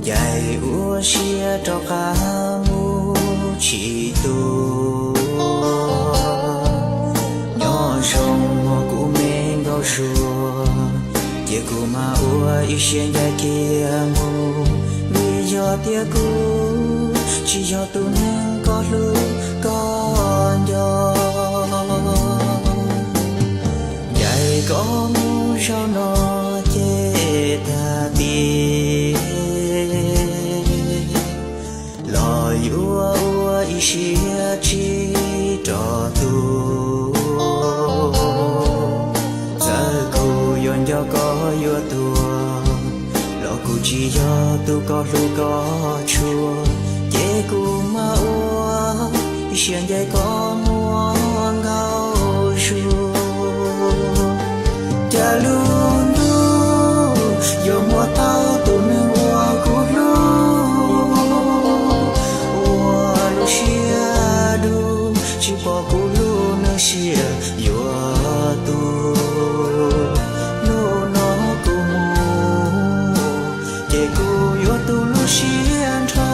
Ncaim ua siab rov qab mus tsis tu, nyob zoo muaj kuv me nkauj Suav, cia kuv mam ua ib siab ncaim kiag mus, vim yog tias kuv tsis yog tus neeg koj hlub koj nco. Ncaim koj mus zaum no ces tag ti, los yuav ua ib siab tsis rov tu. Txawm kuv yuav nco koj yuav tuag, los kuv tsis yog tus koj hlub koj tshua, ces kuv mam ua ib siab ncaim koj muaj nkauj Suav. Cas lub ntuj yuav muab tau tus neeg uas kuv hlub, ua lub siab dub tsis pom kuv lub neej sia yuav tu. Hnub no kuv mus ces kuv yuav tu lub siab nrho,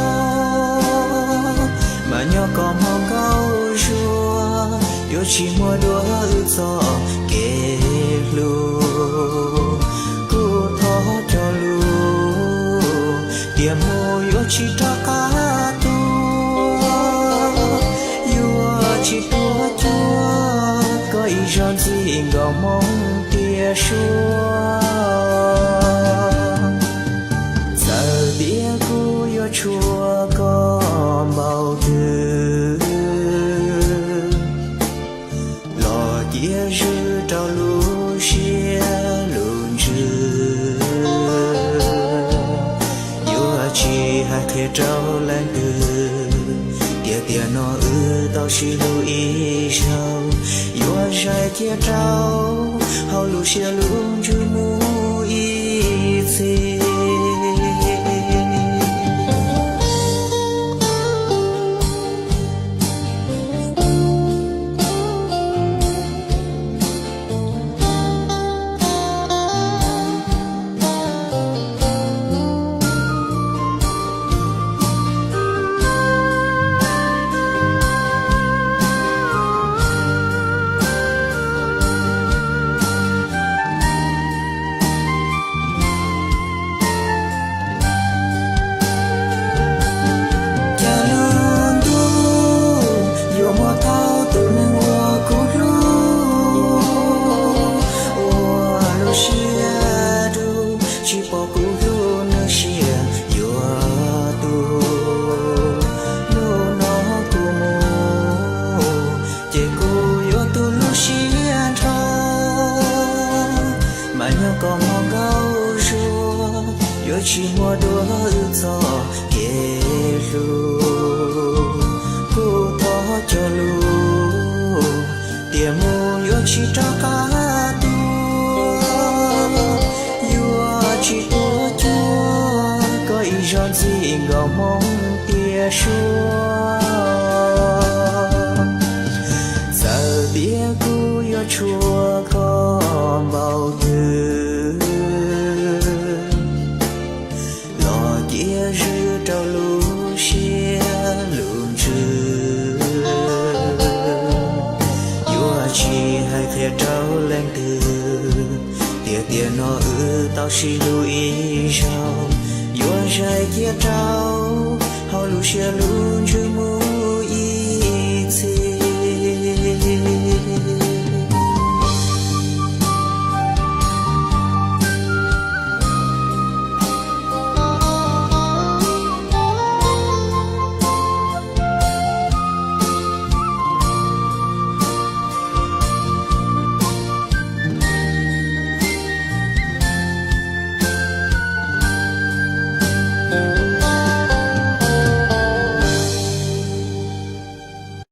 mas nyob koj hmo nkauj Suav, yuav tsis muaj dua wb txoj kev hlub. Kuv thov cog lus tias mus yuav tsis rov qab tuaj, yuav tsis tuaj cuag koj ib zaug ntxim nkaus moo tias suav. Txawm tias kuv yuav tshua koj npaum twg, los cia zwm rau lub siab lub ntsws. Yuav tsis hais qhia rau leej twg tias tiam no wb tau sib hlub ib zaug. Yuav zais cia rau hauv lub siab lub ntsws mus ib txhis. Cas lub ntuj yuav muab tau tus neeg uas kuv hlub, ua lub siab dub tsis pom kuv lub neej sia yuav tu. Hnub no kuv mus ces kuv yuav tu lub siab nrho, mas nyob koj hmo nkauj Suav, yuav tsis muaj dua wb txoj kev hlub. Kuv thov cog lus tias mus yuav tsis rov qab tuaj, yuav tsis tuaj cuag koj ib zaug ntxim nkaus moo tias suav. Txawm tias kuv yuav tshua koj npaum twg, los cia zwm rau lub siab lub ntsws. Yuav tsis hais qhia rau leej twg tias tiam no wb tau sib hlub ib zaug. Yuav zais cia rau hauv lub siab lub ntsws mus